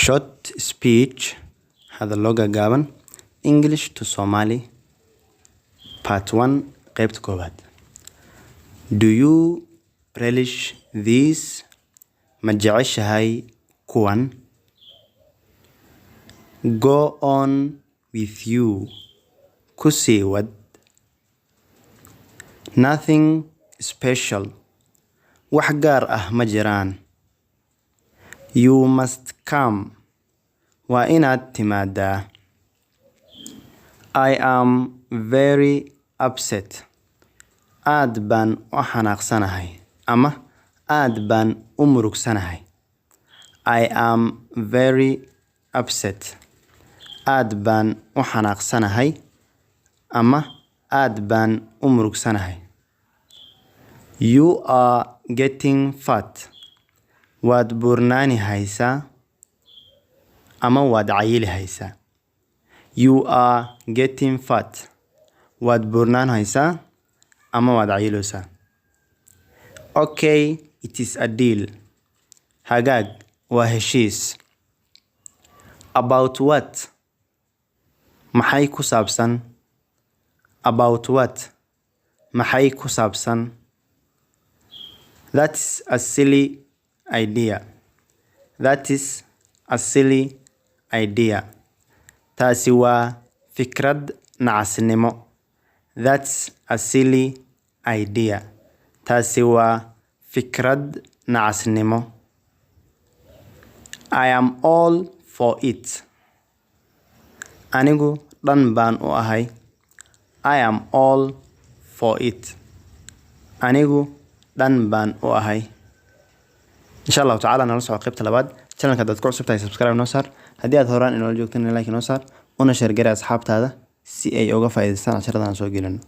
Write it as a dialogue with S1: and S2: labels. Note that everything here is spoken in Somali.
S1: Short speech, hadallo gaagaaban, English to Somali, part 1, qaybta koowaad. Do you relish these? Ma jeceshahay kuwan? Go on with you. Ku sii wad. Nothing special. Wax gaar ah ma jiraan. You must come. Waa inaad timaadaa. I am very upset. Aad baan u xanaaqsanahay ama aad baan u murugsanahay. I am very upset. Aad baan u xanaaqsanahay ama aad baan u murugsanahay. You are getting fat. Waad buurnaani haysaa ama waad cayili haysaa. You are getting fat. Waad buurnaan haysaa ama waad cayileysaa. Okay, it is a deal. Hagaag, waa heshiis. About what? Maxay ku saabsan? About what? Maxay ku saabsan? That's a silly idea. That is a silly idea. Taasi waa fikrad nacasnimo. That's a silly idea. Taasi waa fikrad nacasnimo. I am all for it. Anigu dhan baan u ahay. I am all for it. Anigu dhan baan u ahay. Insha Allahu tacaala, nala soco qaybta labaad. Channelka hadaad ku cusub tahay, subscribe noo saar. Haddii aad horaan inoola joogtana, like noo saar, una share garee asxaabtaada si ay uga faa'iidaystaan casharadan aan soo gelino.